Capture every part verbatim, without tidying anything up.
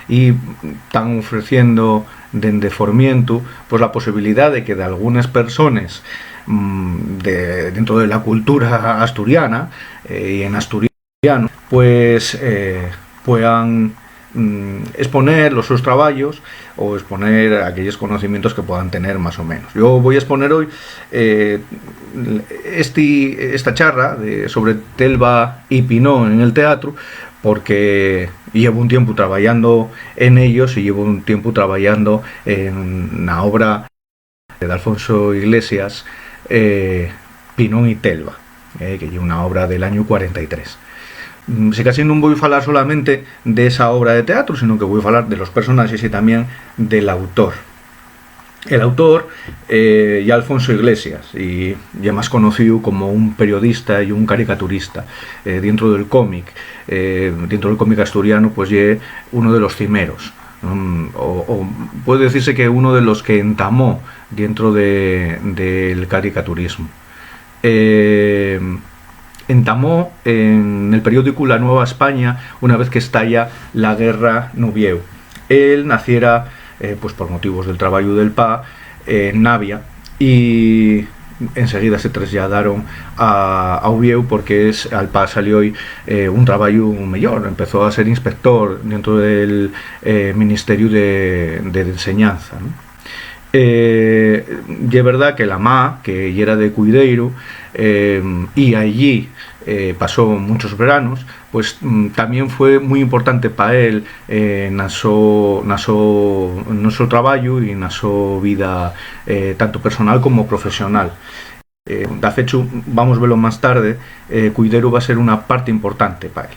y tán ofreciendo dende Formientu, pues, la posibilidá de que dalgunes persones, mm, de, dentro de la cultura asturiana, eh, y en asturiano, pues, eh, puedan, mm, exponer los sus trabayos o exponer aquellos conocimientos que puedan tener más o menos. Yo voy a exponer hoy, eh, esti-, esta charra de, sobre Telva y Pinón en el teatro, porque llevo un tiempo trabayando en ellos y llevo un tiempo trabayando en la obra de Alfonso Iglesias, eh, Pinón y Telva, eh, que ye una obra del añu cuarenta y tres. Mm, si casi nun voi falar solamente de esa obra de teatro, sino que voi falar de los personaxes y también del autor. El autor, eh, ye Alfonso Iglesias, y ye más conocíu como un periodista y un caricaturista, eh, dentro del cómic. Eh, dentro del cómic asturiano, pues, ye uno de los cimeros, mm, o, o puede decirse que uno de los que entamó dentro de, del caricaturismo. Eh, entamó en el periódico La Nueva España una vez que estalla la guerra n'Uviéu. Él naciera, eh, pues, por motivos del trabayu del pa, eh, en Navia, y enseguida se trasladaron a, a Uviéu porque es, al pa salió, eh, un trabayu mellor. Empezó a ser inspector dentro del, eh, Ministerio de, de Enseñanza, ¿no? Eh, ye verdá que la ma, que yera de Cuideiro, eh, y allí, eh, pasó muchos veranos, pues, mm, también fue muy importante pa él, eh, na so, na so, no so trabayu y na so vida, eh, tanto personal como profesional. Eh, dafechu, vamos velo más tarde, eh, Cuideiro va a ser una parte importante pa él.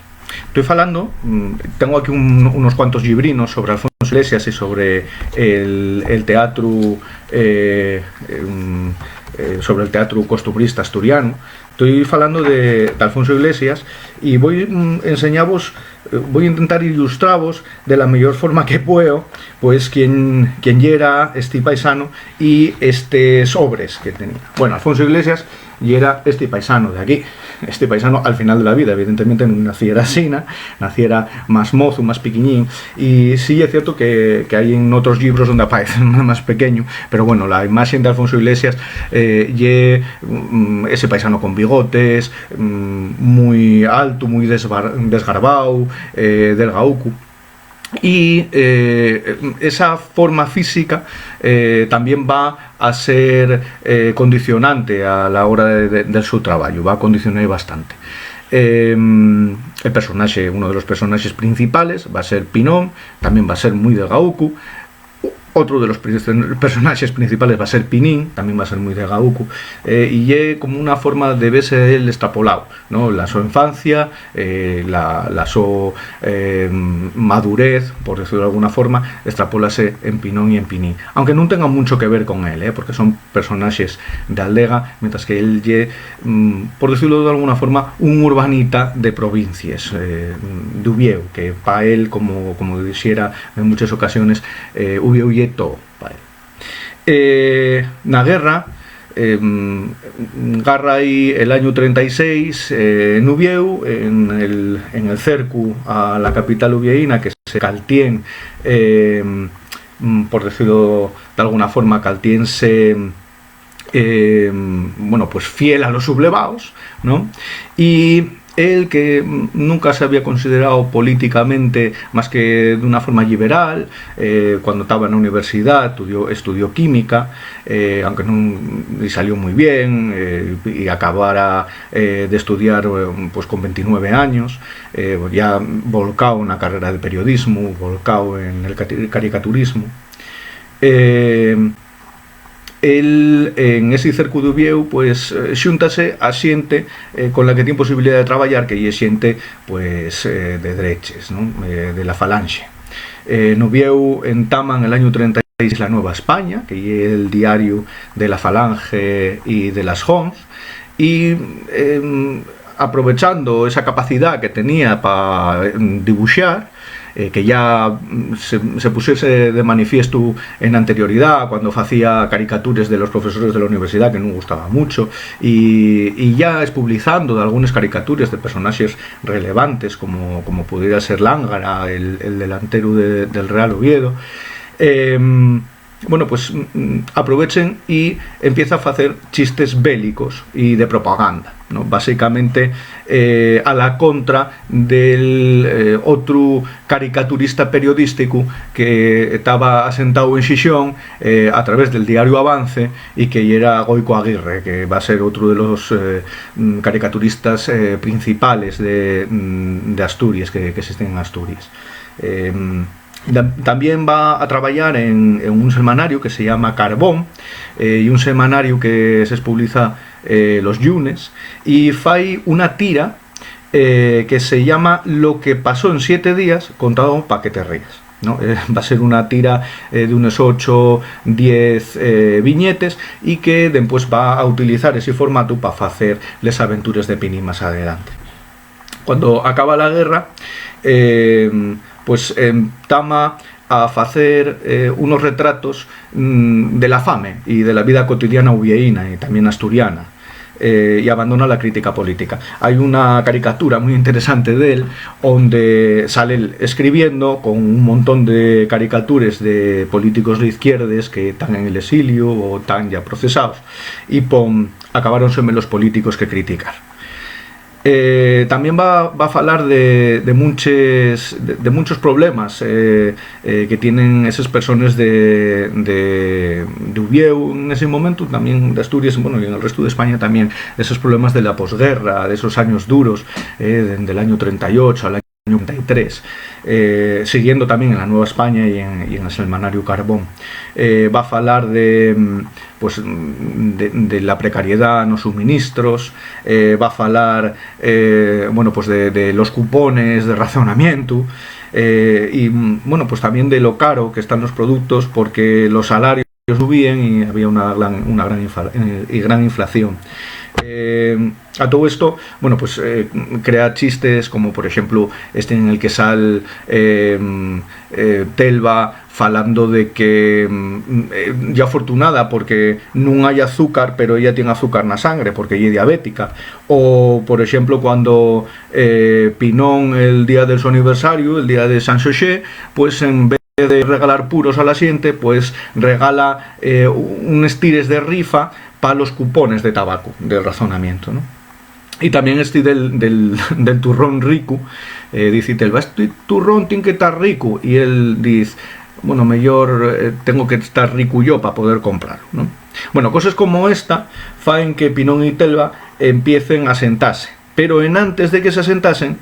Estoy falando, mm, tengo aquí un, unos cuantos llibrinos sobre Alfonso Iglesias y sobre el, el teatro, eh, em, eh, sobre el teatro costumbrista asturiano. Estoy falando de, de Alfonso Iglesias y voy, mm, enseñavos, eh, voy a intentar ilustravos de la mejor forma que puedo, pues, quién, quién yera este paisano y estes obres que tenía. Bueno, Alfonso Iglesias yera este paisano de aquí, este paisano al final de la vida, evidentemente nun naciera asina, naciera más mozu, más piquiñín, y sí es cierto que, que hai en otros llibros donde aparece más pequeño, pero bueno, la imagen de Alfonso Iglesias, eh, ye, mm, ese paisano con bigotes, mm, muy alto, muy desbar-, desgarbao, eh, delgaucu. Y, eh, esa forma física, eh, también va a ser, eh, condicionante a la hora de, de, del su trabayu, va a condicionar bastante. Em, el personaje, uno de los personajes principales va a ser Pinón, también va a ser muy delgaucu. Otro de los pri-, personajes principales va a ser Pinín, también va a ser muy delgaucu, eh, y ye como una forma de verse él extrapolado, ¿no? La so infancia, eh, la, la so, eh, madurez, por decirlo de alguna forma, extrapólase en Pinón y en Pinín. Aunque nun tenga mucho que ver con él, eh, porque son personaxes d'aldega, mientras que él ye, mm, por decirlo de alguna forma, un urbanita de provincies, eh, d'Uviéu, que pa él, como, como dixera en muchas ocasiones, eh, Uviéu ye todo pa él. Eh, na guerra, em, garra ahí el añu trenta y seis, eh, n'Uviéu, en el, en el cercu a la capital uvieína, que se caltién, em, mm, por decirlo de alguna forma, caltiénse, em, bueno, pues, fiel a los sublevaos, ¿no? Y él, que nunca se había considerado políticamente más que de una forma liberal, eh, cuando estaba en la universidad estudió, estudió química, eh, aunque nun li salió muy bien, eh, y acabara, eh, de estudiar, eh, pues, con veintinueve años, eh, ya volcao en la carrera de periodismo, volcao en el cati-, caricaturismo. Eh, él, en ese cercu d'Uviéu, pues, eh, xúntase a xente, eh, con la que tien posibilidá de trabayar, que ye xente, pues, eh, de dreches, ¿no? Eh, de la Falanxe. Eh, n'Uviéu entaman el añu trenta y seis La Nueva España, que ye el diariu de la Falanxe y de las Homs, y, em, aprovechando esa capacidá que tenía pa, em, dibuxar, eh, que ya, mm, se, se pusiese de manifiestu en anterioridá, cuando facía caricatures de los profesores de la universidá, que nun gustaba mucho, y, y ya espublizando d'algunes caricatures de personaxes relevantes, como, como pudiera ser Lángara, el, el delanteru de, del Real Oviedo. Em, bueno, pues, mm, aprovechen y empieza a facer chistes bélicos y de propaganda, ¿no? Básicamente, eh, a la contra del, eh, otru caricaturista periodísticu que taba asentao en Xixón, eh, a través del diario Avance, y que yera Goico Aguirre, que va a ser otru de los, eh, mm, caricaturistas, eh, principales de, mm, de Asturies, que, que existen en Asturies. Em, da-, tamién va a trabayar en, en un selmanariu que se llama Carbón, eh, y un selmanariu que s'espubliza, eh, los llunes, y fai una tira, eh, que se llama Lo que pasó en siete días, contado pa que te rías, ¿no? Eh, va a ser una tira, eh, d'unes ocho, diez, eh, viñetes, y que dempués va a utilizar ese formatu pa facer les aventures de Pinín más adelante. Cuando acaba la guerra, eh, pues, em, tama a facer, eh, unos retratos, mm, de la fame y de la vida cotidiana uvieína y también asturiana, eh, y abandona la crítica política. Hay una caricatura muy interesante de él, onde sale él escribiendo con un montón de caricatures de políticos de izquierdes que tán en el exilio o tán ya procesados, y pon, "Acabáronse los políticos que criticar". Eh, tamién va, va a falar de, de munches, de, de munchos problemas, eh, eh, que tienen eses persones de, de, d'Uviéu en ese momentu, tamién d'Asturies, bueno, y en el restu d'España tamién, esos problemas de la posguerra, de esos años duros, eh, de, del añu trenta y ocho al añu trenta y tres, eh, siguiendo tamién en la Nueva España y en, y en el selmanariu Carbón. Eh, va a falar de, mm, pues, mm, de, de la precariedá nos suministros, eh, va a falar, eh, bueno, pues de, de los cupones de racionamientu, eh, y, mm, bueno, pues tamién de lo caro que están los productos, porque los salarios subíen y había una gran, una gran infla-, eh, y gran inflación. Eh, a todo esto, bueno, pues, eh, crea chistes como, por exemplu, este en el que sal, eh, eh, Telva falando de que, mm, eh, ye afortunada porque nun hai azúcar, pero ella tien azúcar na sangre porque ye diabética. O, por exemplu, cuando, eh, Pinón, el día del so aniversariu, el día de San Xosé, pues, en vez de regalar puros a la xente, pues, regala, eh, unes tires de rifa pa los cupones de tabacu, del razonamiento, ¿no? Y tamién esti del, del, del turrón ricu, eh, diz Telva, "Esti turrón tien que tar ricu", y él diz, "Bueno, meyor, eh, tengo que tar ricu yo pa poder compralo", ¿no? Bueno, coses como esta faen que Pinón y Telva empiecen a sentase, pero enantes de que se asentasen,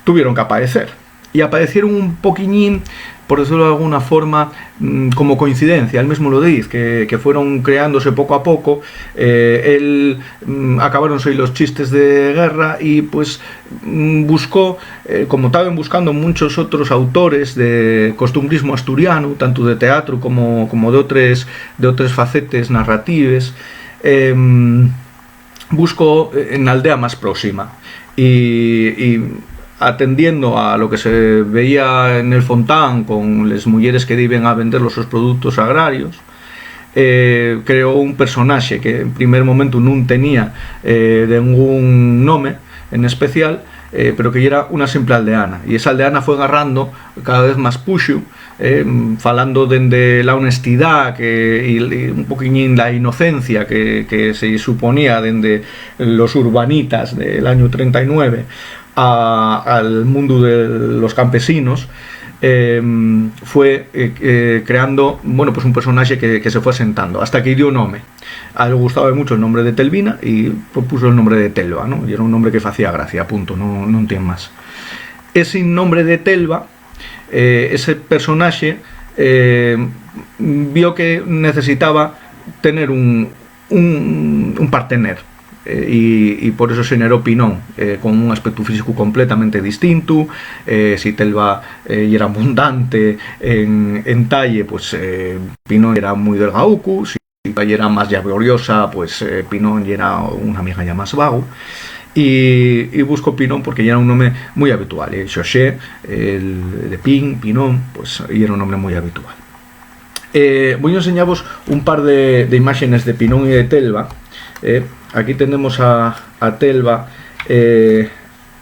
tuvieron que apaecer. Y apaecieron un poquiñín, por decirlo de alguna forma, mm, como coincidencia, él mesmo lo diz, que, que fueron creándose poco a poco. Eh, él, mm, acabáronse los chistes de guerra y, pues, mm, buscó, eh, como taben buscando munchos otros autores de costumbrismo asturianu, tantu de teatru como, como d'otres, d'otres facetes narratives, em, busco, eh, en aldea más próxima. Y, y atendiendo a lo que se veía en el Fontán con les muyeres que diben a vender los sos productos agrarios, eh, creó un personaxe que en primer momentu nun tenía, eh, dengún nome en especial, eh, pero que yera una simple aldeana. Y esa aldeana fue garrando cada vez más puxu, eh, falando dende la honestidá que, y, y un poquiñín la inocencia que, que se suponía dende los urbanitas del añu trenta y nueve a, al mundu de los campesinos, eh, fue, eh, eh, creando, bueno, pues un personaxe que, que se fue asentando, hasta que dio nome. A él gustaba mucho el nombre de Telvina y propuso el nombre de Telva, ¿no? Y era un nombre que facía gracia, punto, no, non tien más. Ese nombre de Telva, eh, ese personaxe, eh, vio que necesitaba tener un, un, un partener, eh, y, y por eso xeneró Pinón, eh, con un aspectu físicu completamente distintu. Eh, si Telva, eh, yera abundante en, en talle, pues, eh, Pinón yera mui delgaucu. Si Telva yera más llaboriosa, pues, eh, Pinón yera una miga ya más vago. Y, y busco Pinón porque yera un nome mui habitual, eh, Xoxé, el de Pin, Pinón, pues yera un nome mui habitual. Eh, voi enseñavos un par de, de imáxenes de Pinón y de Telva. Eh, aquí tenemos a, a Telva. Eh,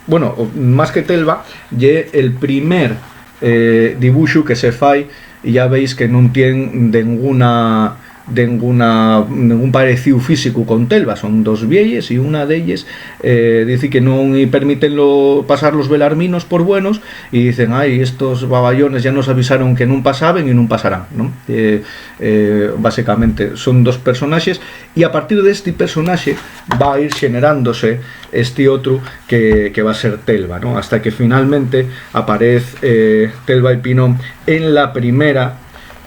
bueno, o, más que Telva, ye el primer, eh, dibuxu que se fai, y ya veis que nun tien denguna, denguna, nengún parecíu físicu con Telva. Son dos vieyes y una d'elles, eh, dice que non-y permítenlo pasar los belarminos por buenos, y dicen: "Ai, estos babayones ya nos avisaron que nun pasaben y nun pasarán", ¿no? Eh, eh, básicamente son dos personaxes, y a partir d'esti personaxe va a ir xenerándose esti otru que, que va a ser Telva, ¿no? Hasta que finalmente aparez, eh, Telva y Pinón en la primera,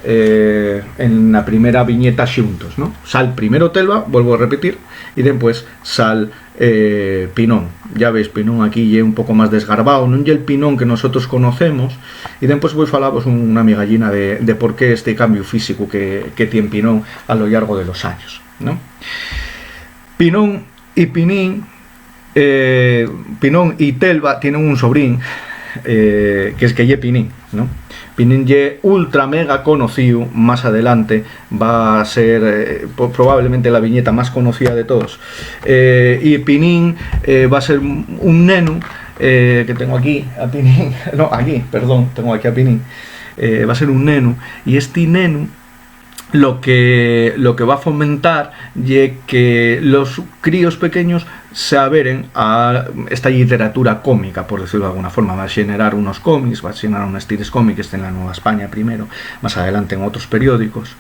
eh, en la primera viñeta xuntos, ¿no? Sal primero Telva, vuelvo a repetir, y después sal, eh, Pinón. Ya veis, Pinón aquí ye un poco más desgarbao, nun ye el Pinón que nosotros conocemos, y después voi falavos una migallina de, de por qué este cambio físico que, que tien Pinón a lo llargo de los años, ¿no? Pinón y Pinín, eh, Pinón y Telva tienen un sobrín, eh, que es que ye Pinín, ¿no? Pinín ye ultra mega conocíu, más adelante va a ser, eh, po-, probablemente la viñeta más conocida de todos. Eh, y Pinín, eh, va a ser un, un nenu, eh, que tengo aquí a Pinín, no, aquí, perdón, tengo aquí a Pinín, eh, va a ser un nenu, y este nenu lo que, lo que va a fomentar ye que los críos pequeños se averen a esta lliteratura cómica, por decirlo de alguna forma. Va a xenerar unos cómics, va a xenerar unos tires cómics en La Nueva España primero, más adelante en otros periódicos.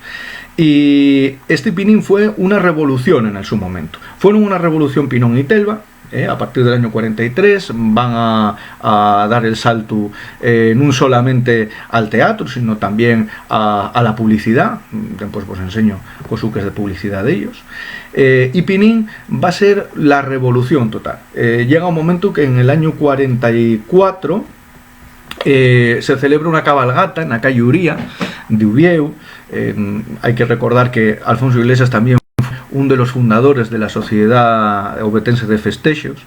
Y este Pinín fue una revolución en el su momento. Fueron una revolución Pinón y Telva, eh, a partir del año cuarenta y tres van a, a dar el saltu, eh, nun solamente al teatro, sino también a, a la publicidá. Después vos enseño cosuques de publicidá d'ellos. Eh, y Pinín va a ser la revolución total. Eh, llega un momento que en el año cuarenta y cuatro, eh, se celebra una cabalgata na calle Uría d'Uviéu. Eh, hai que recordar que Alfonso Iglesias también fue un de los fundadores de la Sociedad Ovetense de Festexos,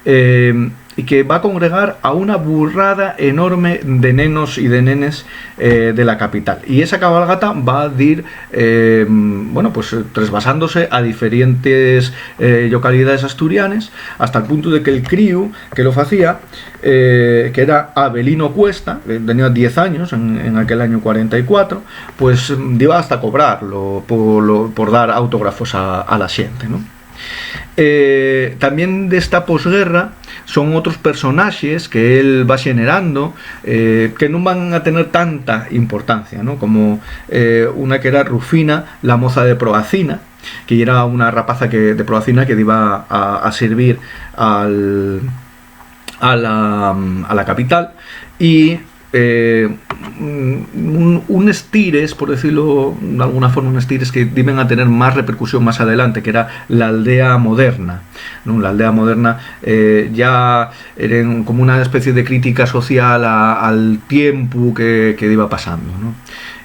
eh, y que va a congregar a una burrada enorme de nenos y de nenes, eh, de la capital. Y esa cabalgata va a dir, eh, bueno, pues, eh, tresbasándose a diferentes, eh, localidades asturianes, hasta el punto de que el críu que lo facía, eh, que era Avelino Cuesta, que tenía diez años en, en aquel año cuarenta y cuatro, pues, mm, diba hasta cobrarlo por, lo, por dar autógrafos a, a la xente, ¿no? Eh, tamién d'esta posguerra son otros personaxes que él va xenerando, eh, que nun van a tener tanta importancia, ¿no? Como, eh, una que era Rufina, la moza de Proacina, que yera una rapaza que, de Proacina que diba a, a servir al, a la, a la capital, y, eh, un, unes tires, por decirlo d'alguna forma, unes tires que diben a tener más repercusión más adelante, que era la aldea moderna, ¿no? La aldea moderna, eh, ya eren como una especie de crítica social a, al tiempu que, que diba pasando, ¿no?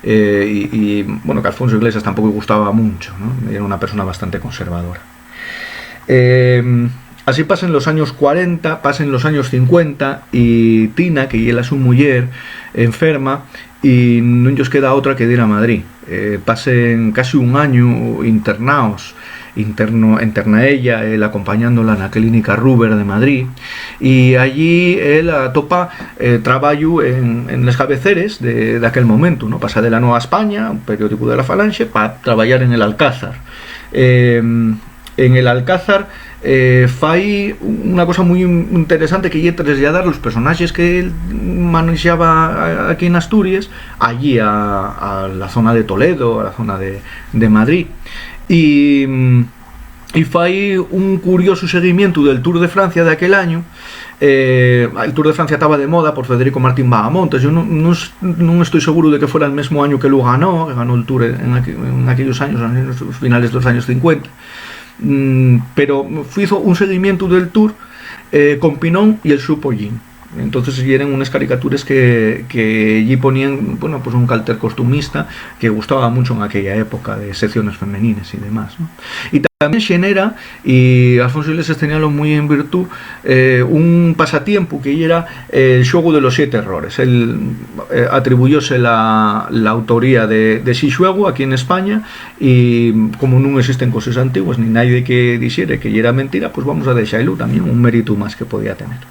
Eh, y, y, bueno, que Alfonso Iglesias tampoco gustaba mucho, ¿no? Era una persona bastante conservadora. Eh, así pasen los años cuarenta, pasen los años cincuenta, y Tina, que ye la su muyer, enferma, y nun yos queda otra que dir a Madrid. Eh, pasen casi un añu internaos, interno, interna ella, él acompañándola na clínica Ruber de Madrid, y allí él atopa, eh, trabayu en, en les cabeceres de, d'aquel momentu, ¿no? Pasa de La Nueva España, un periódicu de la Falanxe, pa trabayar en El Alcázar. Eh, en El Alcázar, eh, fai una cosa mui in-, interesante, que ye traslladar los personaxes que él manexaba a-, aquí en Asturias, allí a, a la zona de Toledo, a la zona de, de Madrid. Y, mm, y fai un curiosu seguimientu del Tour de Francia d'aquel añu. Eh, el Tour de Francia taba de moda por Federico Martín Bahamontes. Yo nun, nun s-, nun estoy seguro de que fuera el mesmo añu que lo ganó, que ganó el Tour en aqu-, en aquellos años, en los finales de los años cincuenta. Mm, pero fizo un seguimientu del Tour, eh, con Pinón y el su pollín. Entonces yeren unes caricatures que, que-y poníen, bueno, pues un calter costumista que gustaba muncho en aquella época de secciones femenines y demás, ¿no? Y tamién xenera, y Alfonso Iglesias teníalo mui en virtú, eh, un pasatiempu que yera el xuegu de los siete errores. Él, eh, atribuyóse la, la autoría de, de ese xuegu aquí en España, y como nun existen coses antigües, ni naide que dixere que yera mentira, pues vamos a dexailu tamién, un méritu más que podía tener.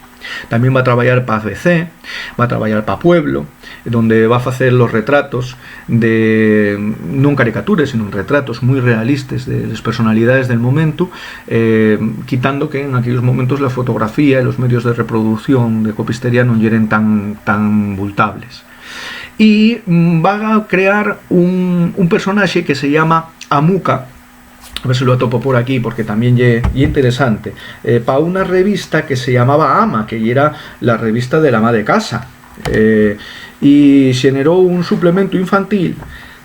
Tamién va trabayar pa A B C, va trabayar pa Pueblo, donde va facer los retratos de, non caricatures, sino retratos mui realistes de les personalidaes del momentu, eh, quitando que en aquellos momentos la fotografía y los medios de reproducción de copistería non yeren tan, tan bultables. Y, mm, va a crear un, un personaxe que se llama Amuca, a ver si lo atopo por aquí, porque tamién ye, ye interesante, eh, pa una revista que se llamaba Ama, que yera la revista de l'ama de casa, eh, y xeneró un suplementu infantil,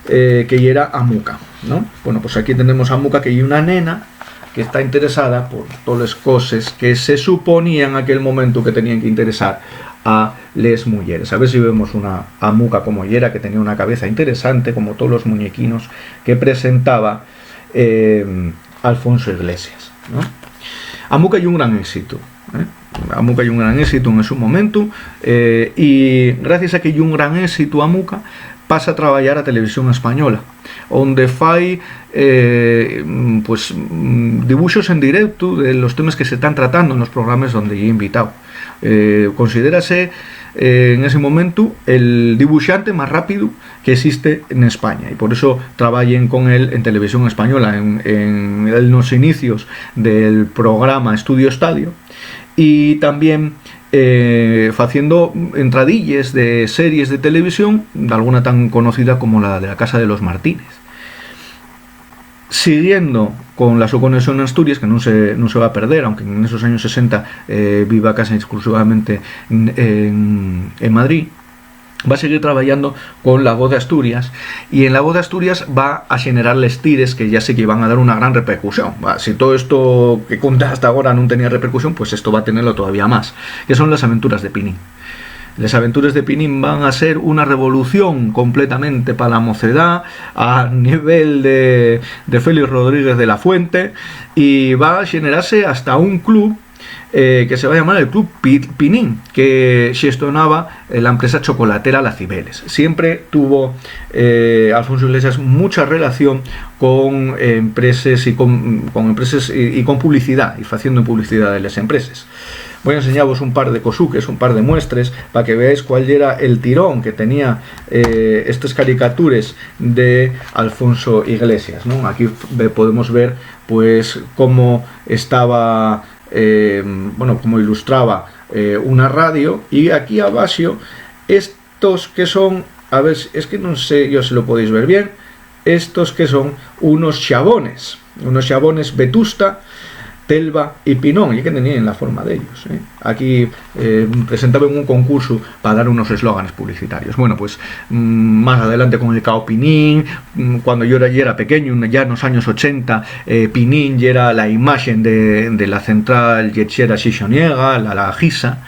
eh, que yera Amuca, ¿no? Bueno, pues aquí tenemos a Amuca, que ye una nena que está interesada por toles coses que se suponía en aquel momentu que tenían que interesar a les muyeres. A ver si vemos una Amuca como yera, que tenía una cabeza interesante, como tolos muñequinos que presentaba, eh, Alfonso Iglesias, ¿no? Amuca ye un gran éxito, ¿eh? Amuca ye un gran éxito en su momentu, eh, y gracias a que ye un gran éxito Amuca, pasa a trabayar a Televisión Española, onde fai, eh, mm, pues, mm, dibuxos en directu de los temas que se tán tratando en los programes donde ye invitao. Eh, considérase, eh, en ese momentu el dibuxante más rápidu que existe en España, y por eso trabayen con él en Televisión Española, en, en los inicios del programa Estudio Estadio, y tamién, eh, faciendo entradilles de series de televisión, d'alguna tan conocida como la de La Casa de los Martínez. Siguiendo con la so conexión a Asturias, que nun se, nun se va a perder, aunque en esos años sesenta, eh, viva casi exclusivamente en, en, en Madrid, va a seguir trabayando con La Voz de Asturias, y en La Voz de Asturias va a xenerar les tires que ya sé que van a dar una gran repercusión. Va, si todo esto que conté hasta agora nun tenía repercusión, pues esto va a tenerlo todavía más, que son Las Aventuras de Pinín. Les Aventuras de Pinín van a ser una revolución completamente pa la mocedá a nivel de, de Félix Rodríguez de la Fuente, y va a xenerase hasta un club, eh, que se va a llamar el Club Pi-, Pinín, que xestionaba, eh, la empresa chocolatera La Cibeles. Siempre tuvo, eh, Alfonso Iglesias mucha relación con, eh, empreses y con, con empreses y, y con publicidá, y faciendo publicidá de les empreses. Voi enseñavos un par de cosuques, un par de muestres, pa que veáis cuál yera el tirón que tenía, eh, estes caricatures de Alfonso Iglesias, ¿non? Aquí ve-, podemos ver, pues, cómo estaba, eh, bueno, cómo ilustraba, eh, una radio, y aquí abaxo, estos que son, a ver, es que nun sé yo si lo podéis ver bien, estos que son unos xabones, unos xabones Vetusta, Telva y Pinón, y que teníen la forma d'ellos, ¿eh? Aquí, eh, presentaban un concursu pa dar unos eslóganes publicitarios. Bueno, pues, mm, más adelante con el Cao Pinín, mm, cuando yo era, yo era pequeño, ya en los años ochenta, eh, Pinín yera la imagen de, de la central lechera Xixoniega, la, la Gisa,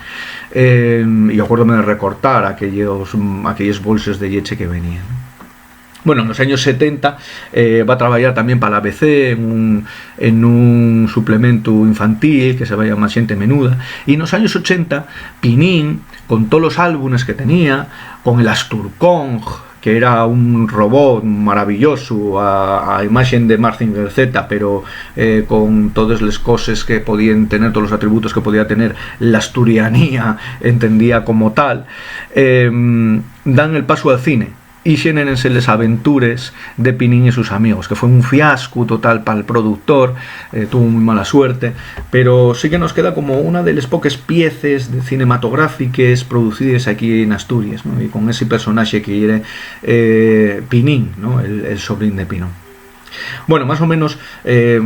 eh, y acuérdome de recortar aquellos, mm, aquelles bolses de lleche que venían. Bueno, en los años setenta, eh, va a trabayar tamién pa la A B C en un, en un suplementu infantil que se va a llamar Xente Menuda. Y en los años ochenta, Pinín, con tolos álbumes que tenía, con el Asturcong, que era un robot maravilloso a, a imagen de Mazinger Z, pero, eh, con todos los coses que podían tener, todos los atributos que podía tener l'asturianía entendía como tal, eh, dan el paso al cine. Y xénerense Les Aventures de Pinín y sus amigos, que fue un fiascu total pal productor, eh, tuvo muy mala suerte, pero sí que nos queda como una de les poques pieces de cinematográfiques producides aquí en Asturias, ¿no? Y con ese personaxe que yere, eh, Pinín, ¿no? El, el sobrín de Pinón. Bueno, más o menos, eh,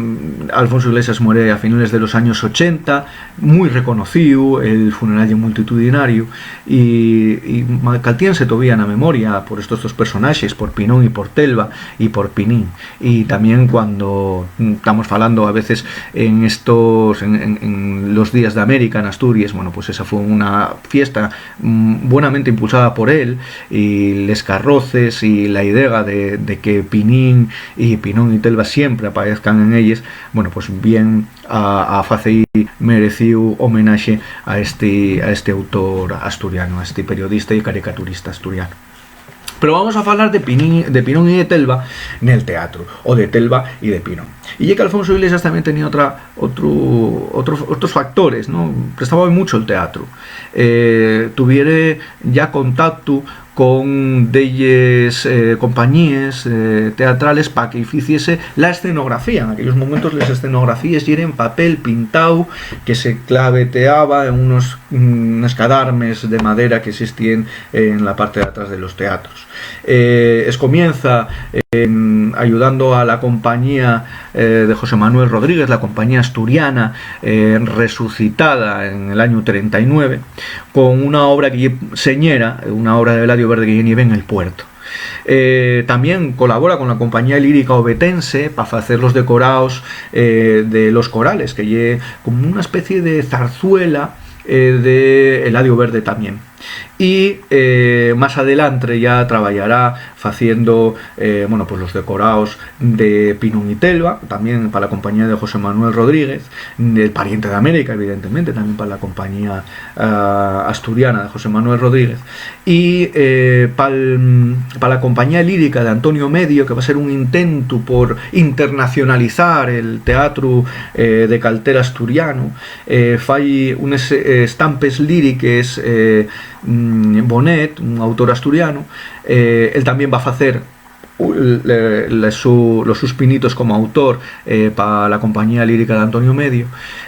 Alfonso Iglesias muere a finales de los años ochenta, muy reconocido, el funeral es multitudinario, y, y ma-, caltiénse todavía en la memoria por estos dos personajes, por Pinón y por Telva, y por Pinín. Y también cuando, mm, estamos hablando a veces en estos, en, en, en los días de América, en Asturias, bueno, pues esa fue una fiesta, mm, buenamente impulsada por él, y les carroces y la idea de, de que Pinín y Pinón y Telva siempre aparezcan en ellas, bueno, pues bien a, a facer merecíu homenaxe a este, a este autor asturiano, a este periodista y caricaturista asturiano. Pero vamos a hablar de Pinín, de Pinón y de Telva nel teatro, o de Telva y de Pinón. Y ya que Alfonso Iglesias también tenía otra, otro, otro, otros factores, ¿no? Prestaba mucho el teatro. Eh, tuviere ya contacto con delles, eh, compañíes, eh, teatrales pa que hiciese la escenografía. En aquellos momentos les escenografíes yeren papel pintao que se claveteaba en unos, mm, unos cadarmes de madera que existían en la parte de atrás de los teatros. Eh, escomienza, eh, ayudando a la compañía, eh, de José Manuel Rodríguez, la compañía asturiana, eh, resucitada en el año treinta y nueve, con una obra que ye señera, una obra de Eladio Verde que ye Nieve en el Puerto. Eh, también colabora con la Compañía Lírica Ovetense pa facer los decoraos, eh, de los corales, que ye como una especie de zarzuela, eh, de Eladio Verde también. Y, eh, más adelante ya trabayará faciendo, eh, bueno, pues los decoraos de Pinón y Telva, también pa la compañía de José Manuel Rodríguez, del Pariente de América, evidentemente, también pa la compañía, ah, asturiana de José Manuel Rodríguez, y, eh, pal, pa la compañía lírica de Antonio Medio, que va a ser un intento por internacionalizar el teatro, eh, de calter asturiano. Eh, fai unes, eh, estampes líriques, eh, mm, Bonet, un autor asturiano, eh, él también va a facer u-, le, le su-, los sus pinitos como autor, eh, pa la compañía lírica de Antonio Medio,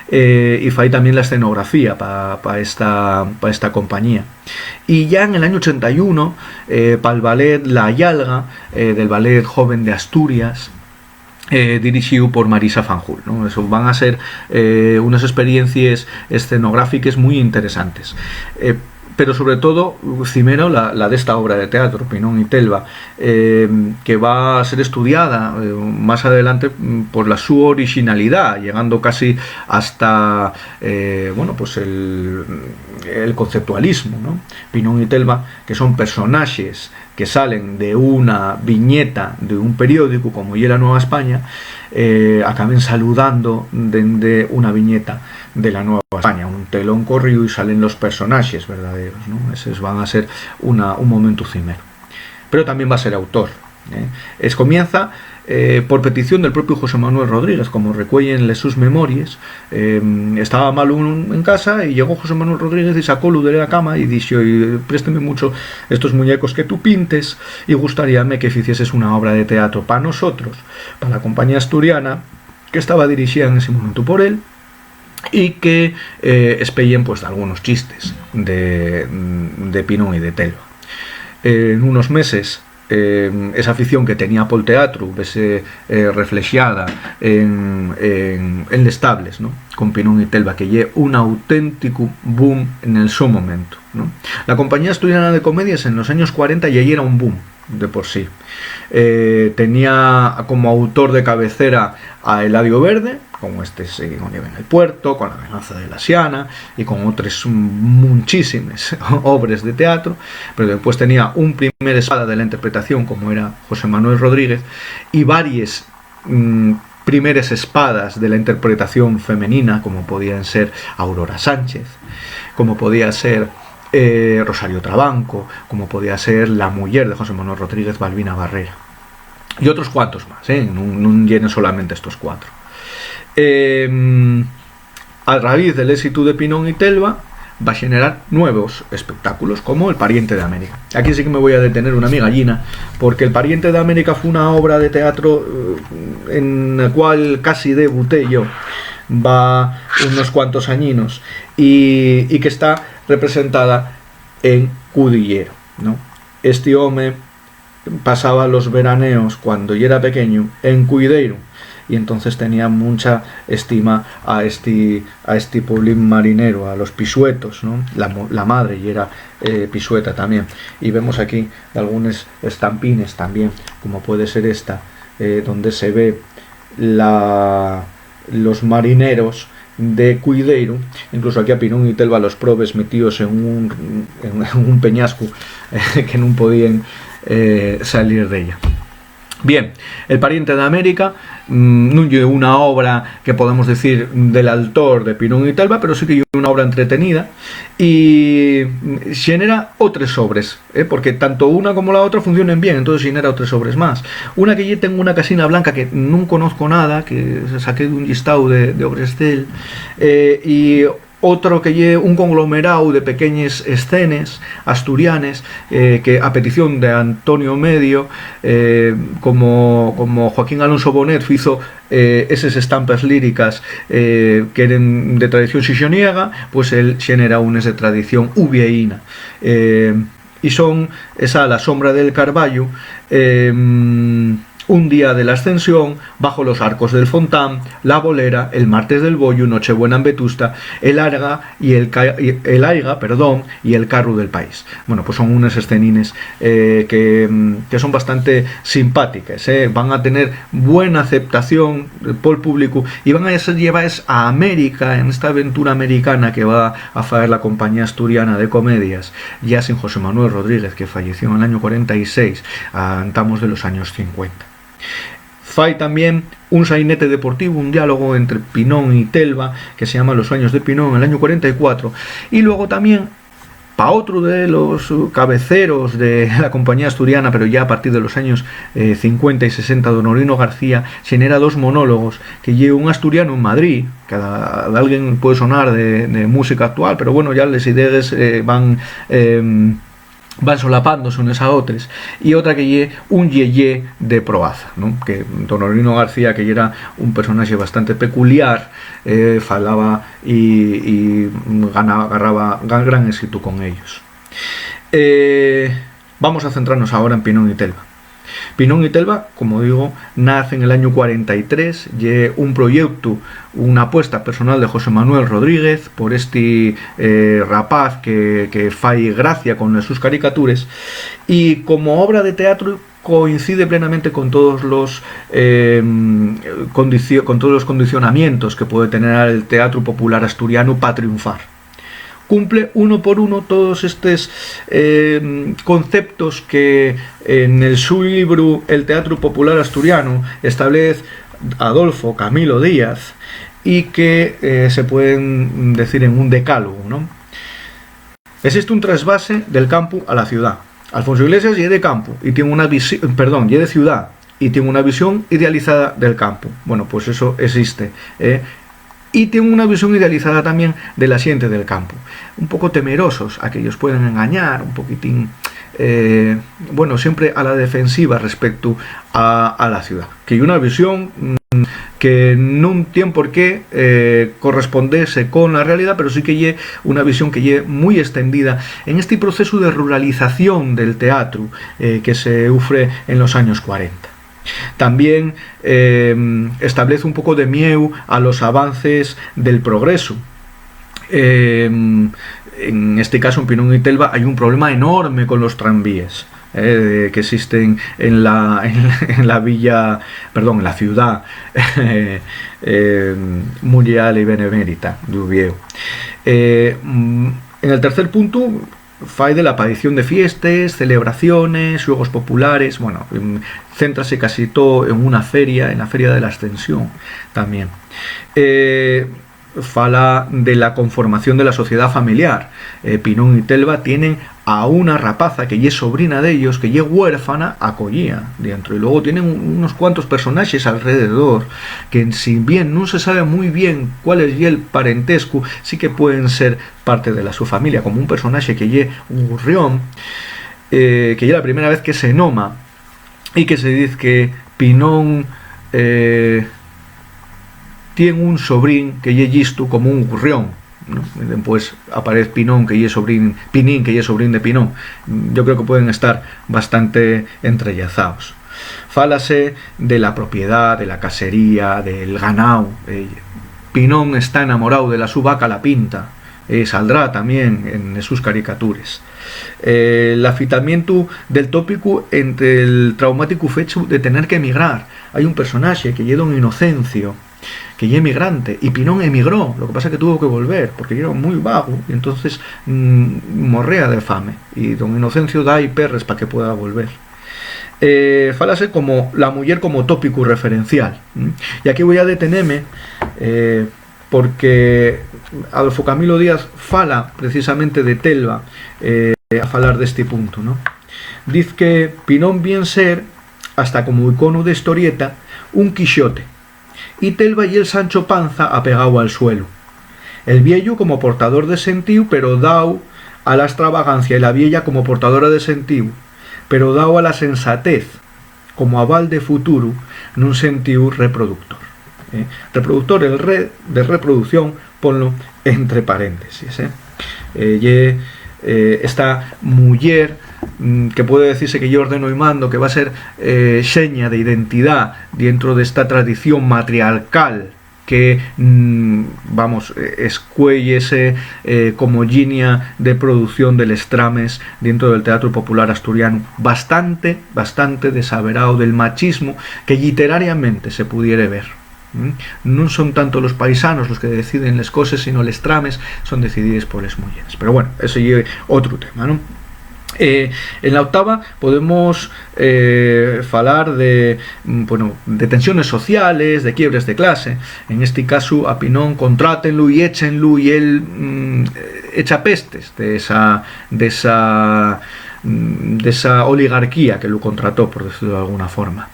eh, y fai también la escenografía pa, pa esta, pa esta compañía. Y ya en el año ochenta y uno, eh, pal ballet La Yalga, eh, del Ballet Joven de Asturias, eh, dirixíu por Marisa Fanjul, ¿no? Eso van a ser, eh, unas experiencias escenográfiques muy interesantes. Eh, pero sobre todo, cimero la, la d'esta obra de teatro, Pinón y Telva, eh, que va a ser estudiada, eh, más adelante, mm, por la su orixinalidá, llegando casi hasta, eh, bueno, pues el, el conceptualismo, ¿no? Pinón y Telva, que son personaxes que salen de una viñeta de un periódico como ye La Nueva España, eh, acaben saludando dende una viñeta de La Nueva España, un telón corríu y salen los personaxes verdaderos, ¿no? Eses van a ser una, un momentu cimero. Pero también va a ser autor, ¿eh? Escomienza, eh, por petición del propio José Manuel Rodríguez, como recueyen les sus memories, eh, estaba malu en, en casa y llegó José Manuel Rodríguez y sacólu de la cama y dixo: "Y présteme mucho estos muñecos que tú pintes y gustaríame que ficieses una obra de teatro pa nosotros, pa la compañía asturiana", que estaba dirixida en ese momento por él, y que, eh, espeyen, pues, algunos chistes de, de Pinón y de Telva. Eh, en unos meses, eh, esa afición que tenía pol teatru vese, eh, reflexada en, en, en les tables, ¿no? Con Pinón y Telva, que ye un auténtico boom en el su momento, ¿no? La compañía asturiana de comedias en los años cuarenta ya yera un boom de por sí. Eh, tenía como autor de cabecera a Eladio Verde, con este, eh, con Nieve en el Puerto, con La venganza de la Siana y con otras muchísimas obras de teatro, pero después tenía un primer espada de la interpretación, como era José Manuel Rodríguez, y varias, mm, primeres espadas de la interpretación femenina, como podían ser Aurora Sánchez, como podía ser, eh, Rosario Trabanco, como podía ser la muyer de José Manuel Rodríguez, Balbina Barrera. Y otros cuantos más, ¿eh? Nun, nun yeren solamente estos cuatro. Em, a raíz del éxito de Pinón y Telva, va a generar nuevos espectáculos, como El pariente de América. Aquí sí que me voy a detener una migallina, porque El pariente de América fue una obra de teatro, eh, en la cual casi debuté yo, va unos cuantos añinos, y, y que está representada en Cudillero, ¿no? Este home pasaba los veraneos cuando yera pequeño en Cuideiro, y entonces tenía mucha estima a esti, a esti pueblín marinero, a los Pisuetos, ¿no? La, mo- la madre yera eh, Pisueta también. Y vemos aquí algunos estampines también, como puede ser esta, eh, donde se ve la, los marineros de Cuideiro, incluso aquí a Pinón y Telva los probes metíos en un, en un peñasco eh, que no podían eh, salir de ella. Bien, El pariente de América mm, nun ye una obra que podamos decir del autor de Pinón y Telva, pero sí que ye una obra entretenida y mm, xenera otres obres, eh, porque tanto una como la otra funcionen bien, entonces xenera otres obres más. Una que ye Tengo una casina blanca, que nun conozco nada, que saqué d'un llistáu de, de obres d'él, eh, y otro que ye un conglomerao de pequeñes escenes asturianes eh, que, a petición de Antonio Medio, eh, como, como Joaquín Alonso Bonet fizo eh, eses estampes líricas eh, que eren de tradición xixoniega, pues él xenera unes de tradición uvieína. Eh, y son esa La sombra del Carballo, eh, Un día de la Ascensión, Bajo los arcos del Fontán, La bolera, El martes del Bollu, Nochebuena en Vetusta, El arga y el, ca- y el aiga, perdón, y El carru del país. Bueno, pues son unes escenines eh, que, mm, que son bastante simpátiques, eh. Van a tener buena aceptación eh, pol públicu y van a ser llevaes a América en esta aventura americana que va a faer la compañía asturiana de comedias, ya sin José Manuel Rodríguez, que falleció en el año cuarenta y seis, a antamos de los años cincuenta. Fai también un sainete deportivo, un diálogo entre Pinón y Telva, que se llama Los sueños de Pinón, en el año cuarenta y cuatro. Y luego también, pa otro de los cabeceros de la compañía asturiana, pero ya a partir de los años eh, cincuenta y sesenta, don Honorino García xenera dos monólogos, que ye un asturiano en Madrid, que a, a alguien puede sonar de, de música actual, pero bueno, ya les idees eh, van... em, van solapándose unes a otres, y otra que ye Un yeyé de Proaza, ¿no? Que don Honorino García, que yera un personaxe bastante peculiar, eh, falaba y, y ganaba, agarraba gran, gran éxito con ellos. Eh, vamos a centrarnos ahora en Pinón y Telva. Pinón y Telva, como digo, nace en el año cuarenta y tres, ye un proyecto, una apuesta personal de José Manuel Rodríguez por este eh, rapaz que, que fai gracia con les sus caricatures, y como obra de teatro coincide plenamente con todos los eh, condicio- con todos los condicionamientos que puede tener el teatro popular asturiano pa triunfar. Cumple uno por uno todos estos eh, conceptos que en el su libro El teatro popular asturiano establece Adolfo Camilo Díaz y que eh, se pueden decir en un decálogo, ¿no? Existe un trasvase del campu a la ciudá. Alfonso Iglesias ye de campu y tien una visi- perdón, ye de ciudá y tien una visión idealizada del campu. Bueno, pues eso existe, ¿eh? Y tien una visión idealizada también de la xente del campu. Un poco temerosos a que ellos pueden engañar, un poquitín, eh, bueno, siempre a la defensiva respecto a, a la ciudad. Que ye una visión mm, que nun tien por qué eh, correspondese con la realidad, pero sí que ye una visión que ye muy extendida en este proceso de ruralización del teatro eh, que se ufre en los años cuarenta. También eh, establece un poco de mieu a los avances del progreso. Eh, en este caso, en Pinón y Telva, hay un problema enorme con los tranvíes eh, que existen en la, en, en la villa, perdón, en la ciudad eh, eh, mundial y benemérita de Uvieu. Eh, mm, en el tercer punto, fai de la aparición de fiestes, celebraciones, xuegos populares, bueno, em, céntrase casi todo en una feria, en la Feria de la Ascensión también. Eh, fala de la conformación de la sociedad familiar. Eh, Pinón y Telva tienen a una rapaza que ye sobrina d'ellos, que ye huérfana, acoyía dientro. Y luego tienen unos cuantos personaxes alrededor que, si bien nun se sabe mui bien cuál es el parentescu, sí que pueden ser parte de la su familia, como un personaxe que ye Gurrión, eh, que ye la primera vez que se noma y que se diz que Pinón eh, tien un sobrín que ye llistu como un gurrión. ¿no? Dempués aparez Pinón, que ye sobrín, Pinín, que ye sobrín de Pinón. Yo creo que pueden estar bastante entrellazaos. Fálase de la propiedá, de la casería, del ganao. Eh, Pinón está enamoráu de la su vaca La Pinta. Eh, saldrá tamién en les sus caricatures. Eh, l'afitamientu del tópicu ente el traumáticu fechu de tener qu'emigrar. Hai un personaxe que ye don Inocencio, que ye emigrante, y Pinón emigró, lo que pasa que tuvo que volver, porque yera mui vagu, y entonces, mm, morrea de fame, y don Inocencio da-y perres pa que pueda volver. Eh, fálase como la muyer como tópicu referencial, ¿m? Y aquí voi a deteneme, eh, porque Adolfo Camilo Díaz fala precisamente de Telva, eh, a falar d'esti puntu, ¿no? Diz que Pinón vien ser, hasta como iconu de historieta, un Quixote, y Telva ye'l Sancho Panza apegáu al suelu. El vieyu como portador de sentíu, pero dao a la estravagancia, y la vieya como portadora de sentíu, pero dao a la sensatez, como aval de futuru, nun sentíu reproductor. Eh, reproductor, el re de reproducción, ponlo entre paréntesis, eh. Eh, ye, eh, esta muyer, mm, que puede decirse que ye ordeno y mando, que va a ser, eh, seña de identidá dientro d'esta tradición matriarcal que, mm, vamos, eh, escuéyese, eh, como llinia de producción de les trames dientro del teatro popular asturianu, bastante, bastante desaverao del machismo que lliterariamente se pudiere ver. ¿Mm? Nun son tanto los paisanos los que deciden les coses, sino les trames son decidides por les muyeres. Pero bueno, eso ye otru tema, ¿no? Eh, en la octava podemos, eh, falar de, mm, bueno, de tensiones sociales, de quiebres de clase. En esti casu, a Pinón contrátenlu y échenlu y él, mm, echa pestes de esa, de esa, mm, de esa oligarquía que lu contrató, por decirlo de alguna forma.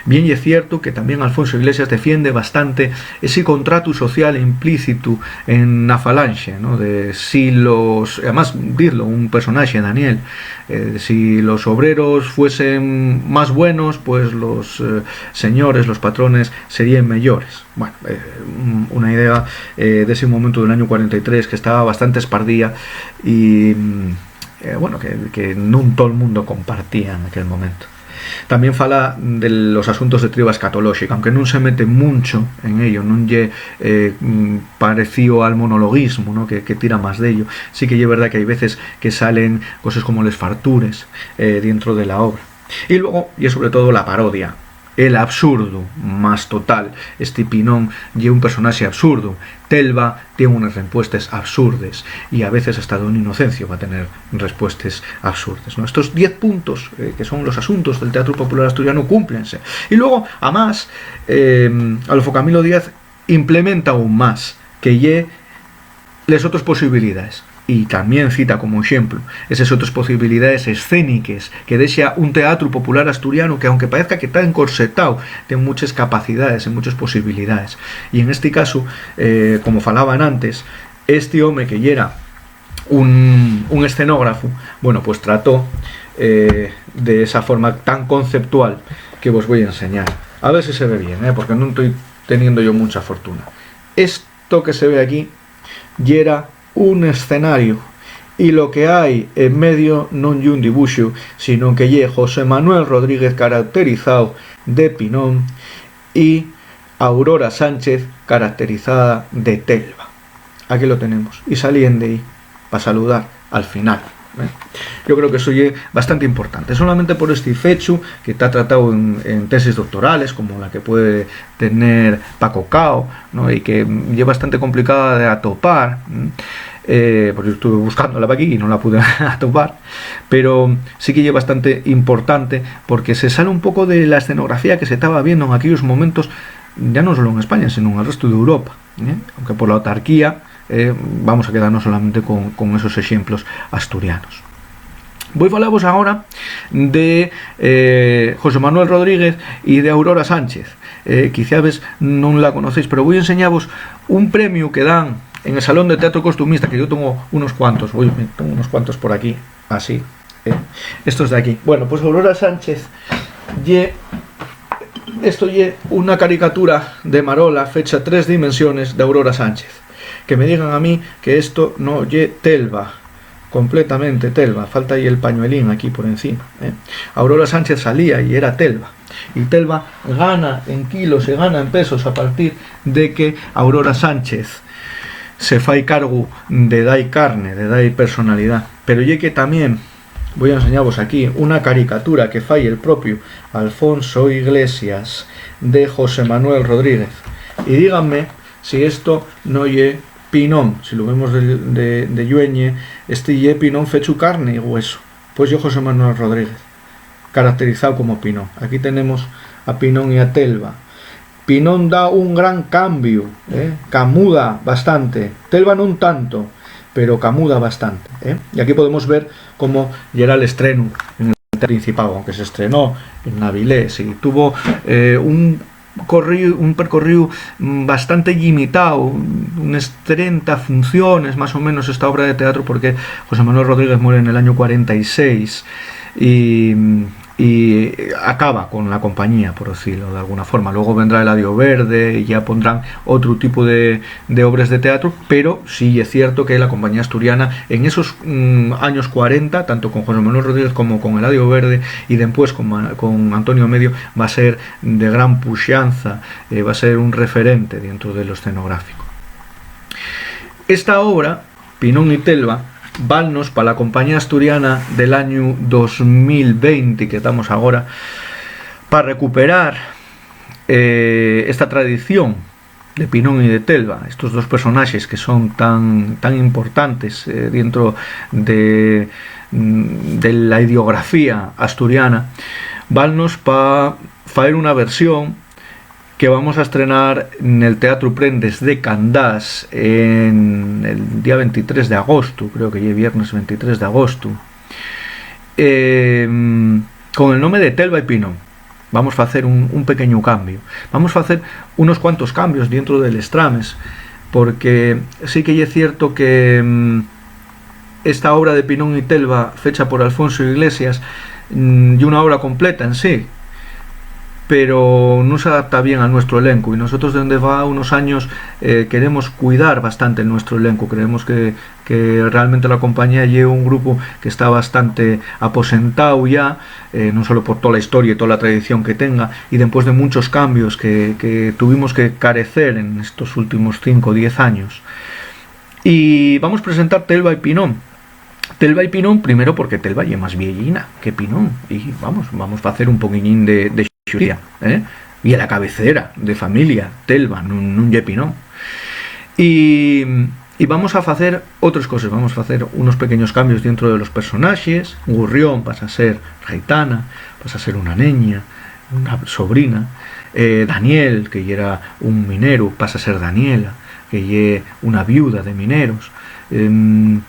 Bien ye ciertu que tamién Alfonso Iglesias defiende bastante esi contratu social implícitu en Na Falanxe, ¿no? De si los, además, dizlo un personaxe, Daniel, eh, si los obreros fuesen más buenos, pues los, eh, señores, los patrones, seríen meyores. Bueno, eh, un, una idea, eh, d'esi momentu del añu cuarenta y tres que estaba bastante espardía y, mm, eh, bueno, que, que nun tol mundo compartía en aquel momento. Tamién fala de los asuntos de triba escatolóxica, aunque nun se mete muncho en ello, nun ye, eh, mm, parecío al monologuismo, ¿no? Que, que tira más d'ello. Sí que ye verdá que hai veces que salen coses como les fartures, eh, dientro de la obra. Y luego, ye sobre todo la parodia, el absurdu más total. Esti Pinón ye un personaxe absurdu. Telva tien unes respuestes absurdes, y a veces hasta don Inocencio va a tener respuestes absurdes, ¿no? Estos diez puntos, eh, que son los asuntos del teatro popular asturiano, cúmplense. Y luego, además, eh, Adolfo Camilo Díaz implementa aún más, que ye les otres posibilidaes. Y tamién cita como exemplu eses otres posibilidaes escéniques que dexa un teatru popular asturianu que, aunque paezca que ta encorsetao, ten muches capacidaes y muches posibilidaes. Y en esti casu, eh, como falaban antes, esti home que yera un, un escenógrafu, bueno, pues trató, eh, de esa forma tan conceptual que vos voi enseñar. A ver si se ve bien, eh, porque nun toi teniendo yo muncha fortuna. Esto que se ve aquí yera un escenariu, y lo que hai en medio non ye un dibuxu, sino que ye José Manuel Rodríguez caracterizao de Pinón y Aurora Sánchez caracterizada de Telva. Aquí lo tenemos. Y salíen d'ehí pa saludar al final, ¿eh? Yo creo que eso ye bastante importante, solamente por esti fechu que ta tratao en, en tesis doctorales, como la que puede tener Paco Cao, ¿no? Y que ye bastante complicada de atopar, ¿m? Eh, porque yo estuve buscándola pa aquí y no la pude atopar, pero sí que ye bastante importante porque se sale un poco de la escenografía que se taba viendo en aquellos momentos, ya no solo en España, sino en el resto d'Europa, ¿eh? Aunque por la autarquía, eh, vamos a quedarnos solamente con, con esos exemplos asturianos. Voi falavos agora de, eh, José Manuel Rodríguez y de Aurora Sánchez. Eh, quiciabes nun la conocéis, pero voi enseñavos un premiu que dan en el Salón de Teatro Costumista, que yo tengo unos cuantos, voi, tengo unos cuantos por aquí, así, eh. Estos de aquí. Bueno, pues Aurora Sánchez ye, esto ye una caricatura de Marola, fecha tres dimensiones, de Aurora Sánchez, que me digan a mí que esto no ye Telva, completamente Telva, falta ahí el pañuelín aquí por encima, ¿eh? Aurora Sánchez salía y era Telva. Y Telva gana en kilos y gana en pesos a partir de que Aurora Sánchez se fai cargu de dai carne, de dai personalidá. Pero ye que tamién voi a enseñavos aquí una caricatura que fai el propiu Alfonso Iglesias de José Manuel Rodríguez. Y díganme si esto no ye Pinón, si lo vemos de, de, de llueñe, este ye Pinón fechu carne y hueso. Pues ye José Manuel Rodríguez, caracterizao como Pinón. Aquí tenemos a Pinón y a Telva. Pinón da un gran cambiu, ¿eh? Camuda bastante. Telva nun tanto, pero camuda bastante, ¿eh? Y aquí podemos ver cómo yera l'estrenu en el Teatro Principao, aunque se estrenó en Avilés, y tuvo, eh, un corríu, un percorríu, mm, bastante llimitao, unes trenta funciones, más o menos, esta obra de teatro, porque José Manuel Rodríguez muere en el año cuarenta y seis y, y acaba con la compañía, por decirlo de alguna forma. Luego vendrá Eladio Verde y ya pondrán otro tipo de, de obres de teatro, pero sí es cierto que la compañía asturiana en esos, mm, años cuarenta, tanto con José Manuel Rodríguez como con Eladio Verde y después con Ma-, con Antonio Medio, va a ser de gran puxanza, eh, va a ser un referente dentro de lo escenográfico. Esta obra, Pinón y Telva, valnos pa la compañía asturiana del añu dos mil veinte, que estamos agora, pa recuperar, eh, esta tradición de Pinón y de Telva, estos dos personaxes que son tan, tan importantes, eh, dentro de, mm, de la idiografía asturiana, valnos pa faer una versión que vamos a estrenar nel Teatru Prendes de Candás en el día veintitrés de agostu, creo que ye viernes veintitrés de agostu, em, con el nome de Telva y Pinón. Vamos facer un, un pequeñu cambiu. Vamos facer unos cuantos cambios dientro de les trames, porque sí que ye cierto que, em, esta obra de Pinón y Telva, fecha por Alfonso Iglesias, mm, ye una obra completa en sí, pero nun s'adapta bien a nuestro elenco, y nosotros dende fa unos años, eh, queremos cuidar bastante el nuestro elenco. Creemos que, que realmente la compañía ye un grupu que está bastante aposentao ya, eh, non solo por tola historia y tola tradición que tenga, y dempués de munchos cambios que, que tuvimos que carecer en estos últimos cinco o diez años. Y vamos presentar Telva y Pinón. Telva y Pinón, primero porque Telva ye más vieyina que Pinón. Y vamos, vamos facer un poquiñín de, de xusticia, ¿eh? Y a la cabecera de familia, Telva, nun, nun ye Pinón. Y, y vamos a facer otres coses, vamos a facer unos pequeños cambios dentro de los personaxes. Gurrión pasa a ser Gaitana, pasa a ser una neña, una sobrina. Eh, Daniel, que yera un mineru, pasa a ser Daniela, que ye una viuda de mineros. Em,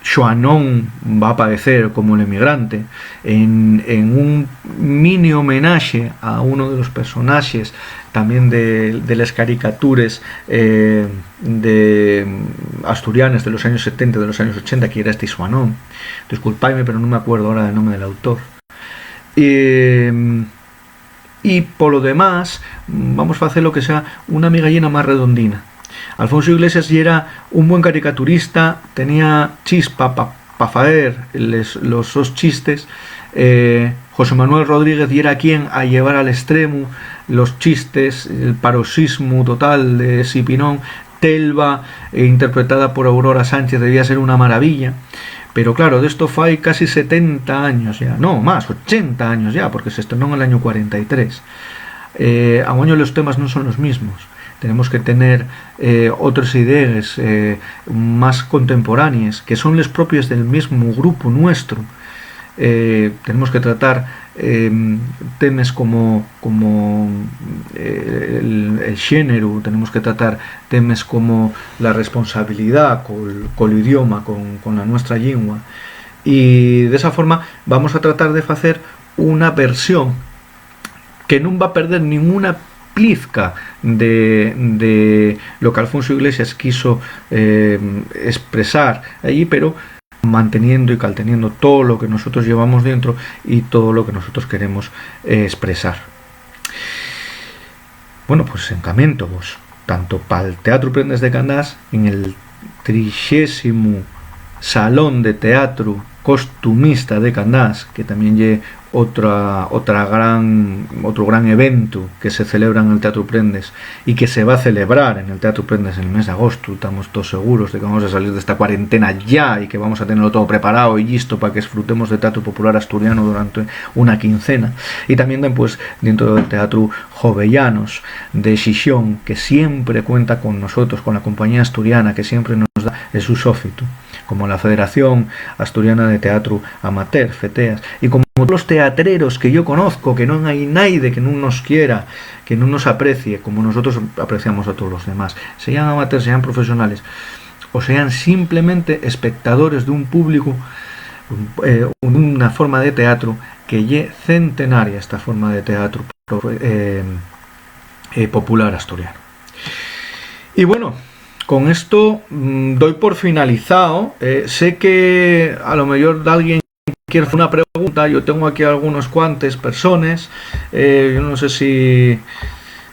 Xuanón va a aparecer como l'emigrante en, en un mini homenaxe a uno de los personaxes tamién de, de les caricatures, eh, de, asturianes de los años setenta, de los años ochenta, que yera este Xuanón. Disculpaime, pero nun me acuerdo ahora del nome del autor. Em, Y polo demás, vamos facer lo que sea una migallina más redondina. Alfonso Iglesias yera un buen caricaturista, tenía chispa pa, pa faer les, los sos chistes. Eh, José Manuel Rodríguez yera quien a llevar al estremu los chistes, el paroxismu total de Sipinón. Telva, eh, interpretada por Aurora Sánchez, debía ser una maravilla. Pero claro, d'esto fai casi setenta años ya, no, más, ochenta años ya, porque se estrenó en el año cuarenta y tres. Eh, aguaño los temas nun son los mismos. Tenemos que tener, eh, otres idees, eh, más contemporánees, que son les propies del mismu grupu nuestru. Eh, tenemos que tratar, em, temes como, como, eh, el, el xéneru, tenemos que tratar temes como la responsabilidá col, col idioma, con, con la nuestra llingua. Y d'esa forma vamos a tratar de facer una versión que nun va a perder ninguna plizca de, de lo que Alfonso Iglesias quiso, eh, expresar allí, pero manteniendo y calteniendo todo lo que nosotros llevamos dentro y todo lo que nosotros queremos, eh, expresar. Bueno, pues encamiento vos. tanto pal Teatru Prendes de Candás, en el trixésimu Salón de Teatru Costumista de Candás, que tamién ye otra, otra gran, otru gran eventu que se celebra en el Teatru Prendes y que se va a celebrar en el Teatru Prendes en el mes d'agostu. Tamos toos seguros de que vamos a salir d'esta cuarentena yá y que vamos a tenelo todo preparao y llisto pa que esfrutemos de teatru popular asturianu durante una quincena. Y tamién, pues, dientro del Teatru Jovellanos de Xixón, que siempre cuenta con nosotros, con la compañía asturiana, que siempre nos da el su sófitu, como la Federación Asturiana de Teatru Amateur, FETEAS, y como todos los teatreros que yo conozco, que non hai naide que nun nos quiera, que nun nos aprecie, como nosotros apreciamos a todos los demás, sean amateurs, sean profesionales, o sean simplemente espectadores d'un públicu, eh, una forma de teatru que ye centenaria, esta forma de teatru profe-, eh, eh, popular asturiano. Y bueno, con esto, mm, doy por finalizado. Eh, sé que a lo mejor alguien quiere hacer una pregunta. Yo tengo aquí algunos cuantes personas. Eh, yo no sé si,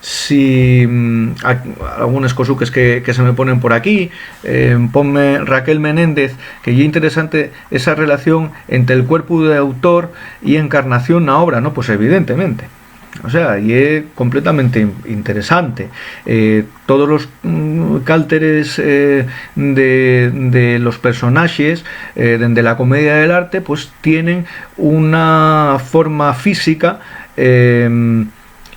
si, mm, a-, algunas cosuques que, que se me ponen por aquí. Eh, ponme Raquel Menéndez, que ye interesante esa relación entre el cuerpo de autor y encarnación na obra, ¿no? Pues evidentemente. O sea, ye completamente in-, interesante. Eh, todos los, mm, cálteres, eh, de, de los personaxes, eh, dende la comedia del arte, pues tienen una forma física, eh,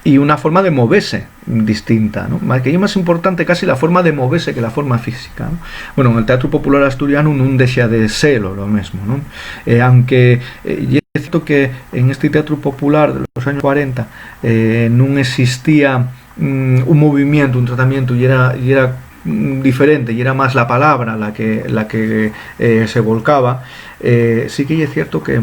y una forma de movese distinta, ¿no? Ma-, que ye más importante casi la forma de movese que la forma física, ¿no? Bueno, en el teatro popular asturiano nun dexa de selo lo mesmo, ¿no? Eh, aunque, eh, ye cierto que en este teatro popular de los años cuarenta, eh, nun existía, mm, un movimiento, un tratamiento, y era, y era, mm, diferente, y era más la palabra la que, la que, eh, se volcaba, eh, sí que ye cierto que,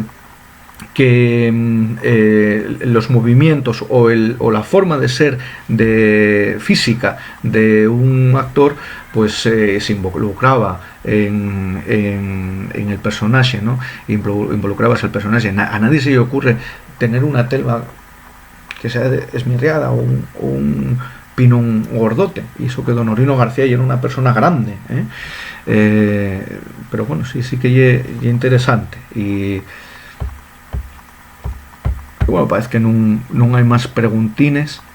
que, mm, eh, los movimientos o el, o la forma de ser de física de un actor, pues, eh, se involucraba en, en, en el personaje, ¿no? Involu-, involucrabas el personaje. Na-, a nadie se le ocurre tener una telva que sea de-, esmirriada o un, o un pinón gordote. Y eso que don Orino García ya era una persona grande, ¿eh? Eh, pero bueno, sí, sí que ye, ye interesante. Y, y bueno, parece que nun, nun hai más preguntines.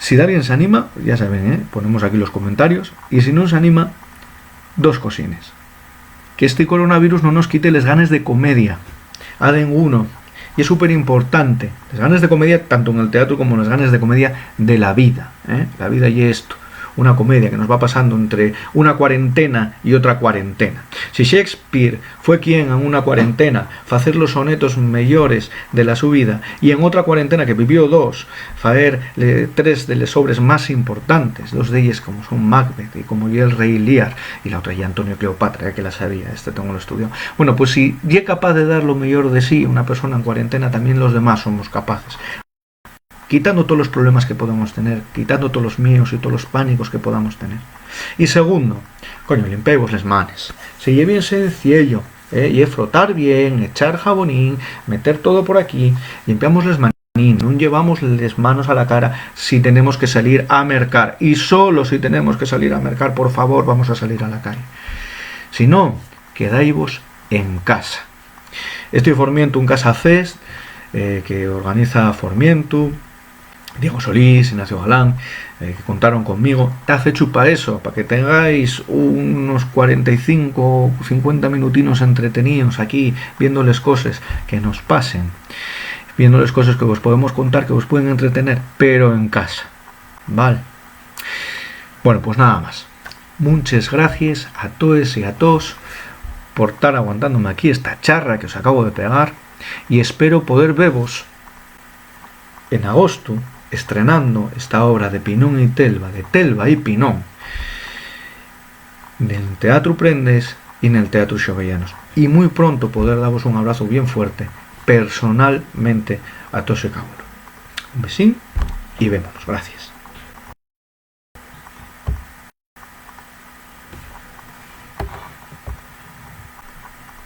Si d'alguien s'anima, ya saben, ¿eh? Ponemos aquí los comentarios. Y si nun s'anima, dos cosines. Que este coronavirus no nos quite les ganes de comedia. Aden uno, y es súper importante, les ganes de comedia, tanto en el teatro como les ganes de comedia de la vida, ¿eh? La vida ye esto, una comedia que nos va pasando entre una cuarentena y otra cuarentena. Si Shakespeare fue quien en una cuarentena facer los sonetos meyores de la su vida, y en otra cuarentena que vivió dos, faer, eh, tres de les obres más importantes, dos d'elles como son Macbeth y como ye el Rei Lear, y la otra ye Antonio Cleopatra, eh, que la sabía, este tengo lo estudiado. Bueno, pues si ye capaz de dar lo meyor de sí una persona en cuarentena, también los demás somos capaces. Quitando todos los problemas que podamos tener, quitando todos los miedos y todos los pánicos que podamos tener. Y segundo, coño, limpiaivos les manes. Si ye bien senciello, eh, ye frotar bien, echar jabonín, meter todo por aquí, limpiamos les manes. Nun llevamos les manos a la cara si tenemos que salir a mercar. Y solo si tenemos que salir a mercar, por favor, vamos a salir a la calle. Si no, quedaivos en casa. Esto ye Formientu en Casa Fest, eh, que organiza Formientu, Diego Solís, Ignacio Galán, eh, que contaron conmigo. Ta fechu pa eso, pa que tengáis unos cuarenta y cinco, cincuenta minutinos entreteníos aquí, viendo les coses que nos pasen, viendo les coses que vos podemos contar, que vos pueden entretener, pero en casa, ¿val? Bueno, pues nada más. Munches gracies a toes y a toos por tar aguantándome aquí esta charra que os acabo de pegar, y espero poder vevos en agostu estrenando esta obra de Pinón y Telva, de Telva y Pinón, nel Teatru Prendes y nel Teatru Xovellanos. Y mui pronto poder davos un abrazu bien fuerte, personalmente, a toos y cada uno. Un besín y vémonos. Gracies.